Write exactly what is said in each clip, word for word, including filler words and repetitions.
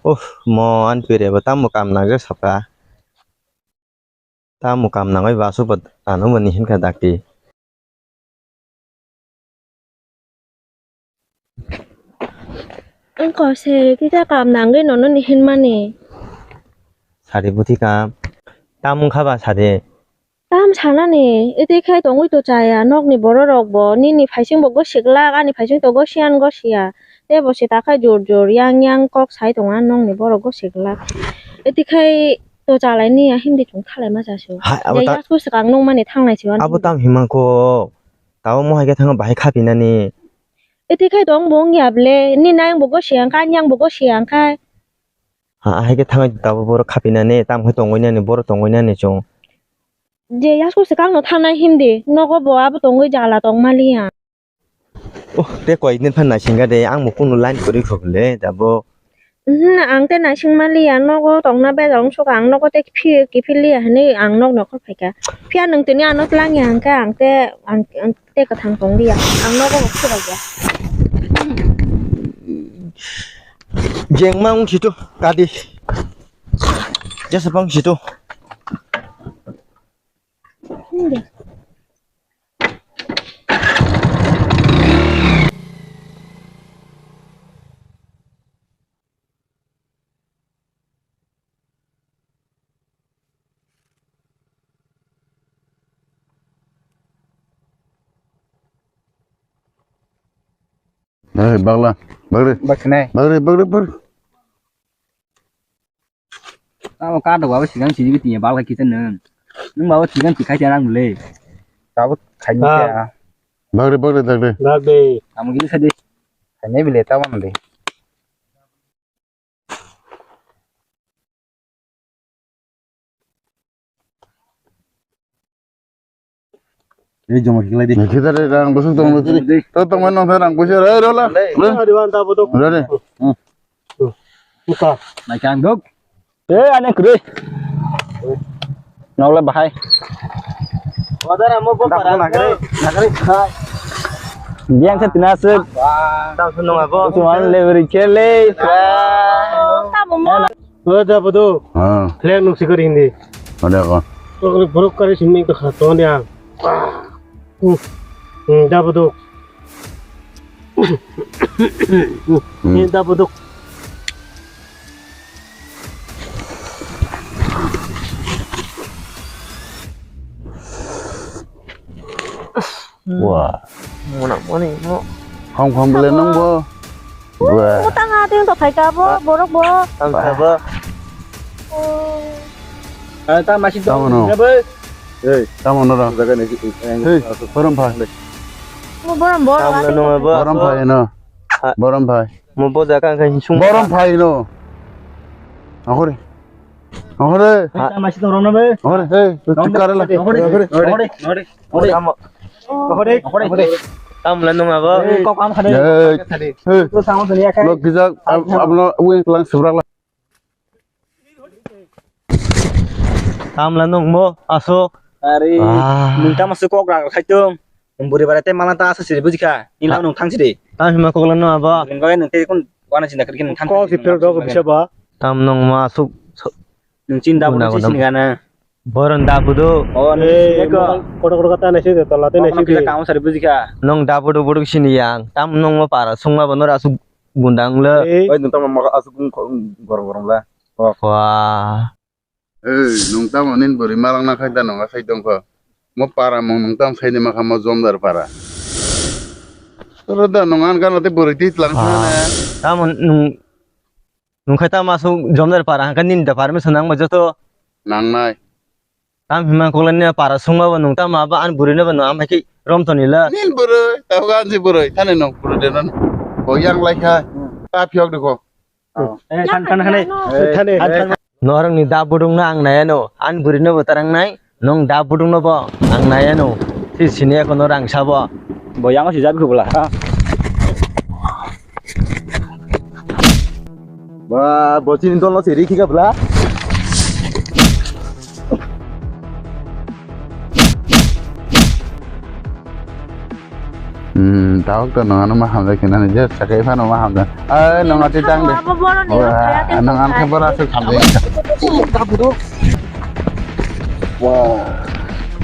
Uff, mo ani pire bo tamo kam nangjaksa pha. Tamo kam nangwi bo aswk bo ano bo ni hinkha dakti. Wngkha se kisa kam nangwi nono ni hinmani. Sadi buti kam. Tam wngkha ba sadi. Tam sanani, iti khai tongwi to chaya, nokni bororok bo, nini phaising bo gosiklak, ani phaising to gosiyan gosiya. Tei bo sita khai jor jor, yang yang kok sai tongo, nokni borok gosiklak. Iti khai to chalai niya, hindi chwng thalai ma chasu. Hai, abo je ta-, yasku swkang nung mani thangnai siwan. Abo tam hima kok, tabo mohai khe thangma bahai khapinani. Iti khai tong bo wngya ble, ni nayang bo gosiya wngkha, ani yang bo gosiya wngkha. Ha, hai khe thangwi tabo borok khapinani, tam khai tongwi nani, borok tongwi nani chwng. Je yasku swkang no thanai hindi, nogo bo abo tongwi jala tong maliya. Oh, tei koi din phan naisingya de, ang bo kunu line kwrwi khok le, dabo. Mhm, ang tei naising maliya, nogo tongna bejal wngsuka, ang nogo tei kiphi-, kiphil liya hinwi ang nok nokhor phaikha. Phiya nwng tini ano tlang ya hwnkhe, ang tei, ang, ang tei kwthang tong liya, ang nogo bo khibaiya. Jengma wng situ, kadi. Jesa bang situ. Bagri, bagla, bagri. Bagri, bagri, bagri. Tamo ka dok baba sikang sini tiya bal ka kita nung. Nung baba sikang tikai tiya nang le. Tabo khaini Ah. tiya. Bagri, bagri, bagri. Bagri. Tamo gili sadi. Khaini bile tamo nang de. Ei, joma khlai di. Nang kita de rang bosok tong di. To tong man nang rang bosok. Ei, rola. Rola. Ada wan tabo to. Rola. Hmm. Buka. Naikang dok. Eh, ane kuri. Nokle bahai. Wadar amo bo para. Nagari, nagari. Biang sa tinasuk. Tam sunung abo. Tuan le beri kele. Tam mo. Oh, da bodo. Ah. Leng nuk sikar hindi. Ada ko. Borok kari simi to khato ni ang. Hmm. Hmm, da bodo. Hmm. Ni da bodo. Wah. Mona moni mo. Ham ham bele nang bo. Wah. Mo tang ha ting to khai ka bo, borok bo. Tang ka bo. Oh. Ah, ta masi to. Tamo no. Hey. Tamo no ra. Jaga ni. Hey, borom phai. Mo borom borom. Tamo no bo. Borom phai no. Borom phai. Mo bo jaga ang khai sung. Borom phai no. Ahore. Ahore. Hey, ta masi to rom na be. Ahore, hey, tu kare la. Ahore, ahore, ahore. Ore, amo. Ore, ore. Tamla nung abo. Eh, kok am khade. Hey. Hey. Tu sama dunia kai. Lo kijak, ab-, ablo wing kelang sebrak la. Tamla nung mo, aso. Are, ah. Nung tamo se kok rak khai tung. Buri bare te mala ta asa siri bujikha. Ni la nung thang siri. Tam hima kok la no abo. Nung bagai nung te kun wana chinda kri nung thang. Kok si pel dog bisa ba. Tam nung ma asuk. Nung chinda bo nung sini gana. Boron da budu. Oh, eh, eko. Kotor kotor kata nasi de, tola te nasi de. Kamu sari buji kha. Nong da budu budu sini yang. Tam nong mo para sungma bono rasu gundang le. Eh. Oi, nong tam mo asu gung gorong gorong la. Wah. Eh, nong tam nin buri malang na khai da nong sai dong kho. Mo para mo nong tam sai ni ma kha mo jomdar para. Ro da nong an kan te buri ti tlang sa ne. Tam nong Nung khai tamo aswk jomdar para hwnka nini da permission nang bai joto. Nangnai. Tam hima kokla ni para sungma bo nung tamo abo ani bwrwi no bo nung amai khe rom toni la. Nini bwrwi, tabuk ani bwrwi, thani nung bwrwi de no. Bo yang lai kha. Ta phiyok de ko. Oh. Eh, than, than, than, eh. Than, than. Norok ni da budung no ang nai ano, ani bwrwi no bo tarang nai. Nung da budung no bo ang nai ano. Si sini ekono rang sabo. Bo yang si jabi kubla. Ah. Ba, bo chini dol no si rikhi ka bla. Hmm, tabuk to nang ano ma hamjak khe nani je sakai phano ma hamjak. Ai, nang ati tang de. Abo boroni rok kaya te nang ano khe bora se hamjak. Wow.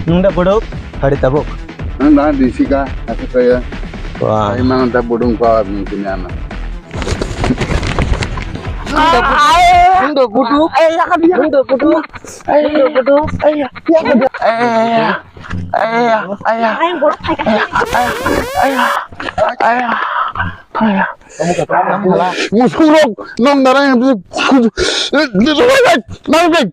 Nung da bodok, hari tabuk. Nang da di sika, aku kaya. Wah. Ai mang da bodong pa mungkin ana. Nung da bodok. Nung da bodok. Nung da bodok. Nung da bodok. Ayah, ayah, ayah, ayah, ayah, ayah, ayah, ayah. Musurok, nong darang yang bisa, bisa baik, baik, baik.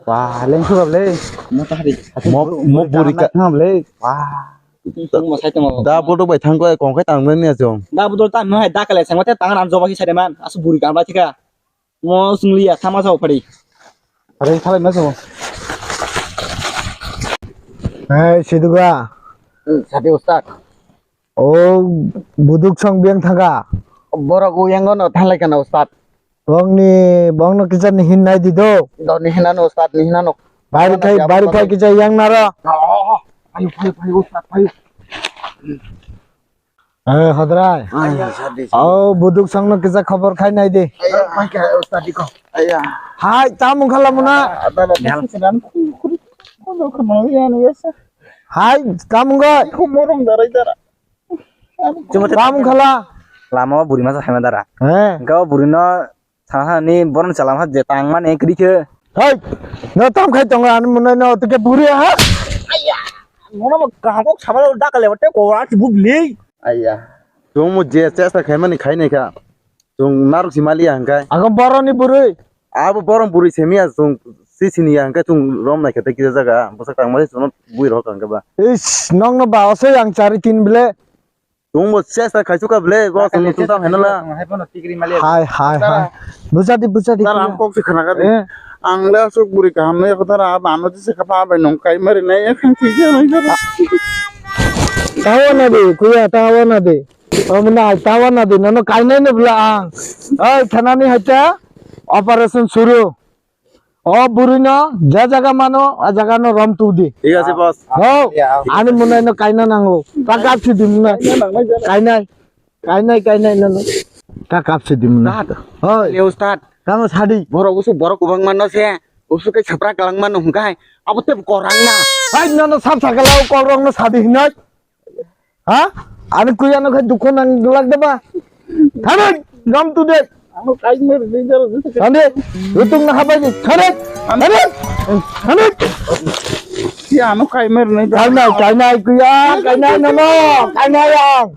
Wah, leng suka beli. Mo tadi. Mo, mo buri ka. Nggak beli. Wah. Mo saya tengok. Da bodo bai thang ko kong kai tang ni asong. Da bodo tang no hai da kale sang mate tang ran joba ki sare man. Asu buri ka ba thika. Mo sung liya sama sao pari. Pari thalai ma sao. Hei, Siduga. Hmm, sadi ustad. O buduk song biang thangka. Borok uyang no thalai kana ustad. Bongni, bongno kisa nihin nai di do. Do nihinano ustad, nihinano. Bari khai, bari khai kisa yang naro. Oh, ayo, ayo, ayo, ustad, ayo. Eh, Hodrai. Ayo, ustad, di. Oh, buduk songno kisa khobor khai nai di. Ayo, ayo, ustad, di ko. Ayo. Hai, tamung khala muna. Ada, ada. Hai, tamung go. Ku morong darai dara. Tamung khala. Lama o buri masa khaima dara. He. Engka o buri no Thang thang ni borok ni chwla wngkha je tang mani kwrwi khe. Hei, no tam khai tongo ani mwnai no tike buri ha? Nono bo kaham kok sabalo dakale wate ko ati bubli. Aiya. Chwng mo je chesta khaimani khainai kha. Chwng narwk si maliya hwnkhe. Agam boroni buri. Abo borok buri semiya chwng si siniya hwnkhe chwng rom nai khe tei kisa jaga bwsak tang mani chwngno bui rok hwnkhe ba. Is nokno ba osoi ang chari tin bile. Chwngbo chesta khaisukha ble, go chwngno chwngtam haino la. Hai, hai, hai. Bujadi, bujadi. Dara, ang kok se khana kha de. Eh. Ang le asuk buri kaham le ko dara, ba ano se kha ba bai nong kai mari nai, ya khang thik ya nai dara. Tawa na de, kuya tawa na de. Om na tawa na de, nono kai nai ne bla ang. Oi, thanani haita operation suru. O bwrwino je jaga mano, a jaga no rom tu di. Thik ase, boss. Ho, ani mwnai no kaina nango. Ta kap si di mwnai. Kainai, kainai, kainai no. Ta kap si di mwnai. Hoi. Le ustad. Tamo sadi. Borok usu borok kubang mano se. Usu ke sapra kalang mano hungkai. Abo te korang na. Hai no no sap sakala korang no sadi hinai. Ha? Ani kuya no khai dukho nang glak de ba? Thane, gam tu de. Ano kai mer ni jaro jese ke. Thane, rutung na habai ni. Thane, thane, thane. Si ano kai mer ni. Kainai, kainai kuya, kainai no no, kainai yang.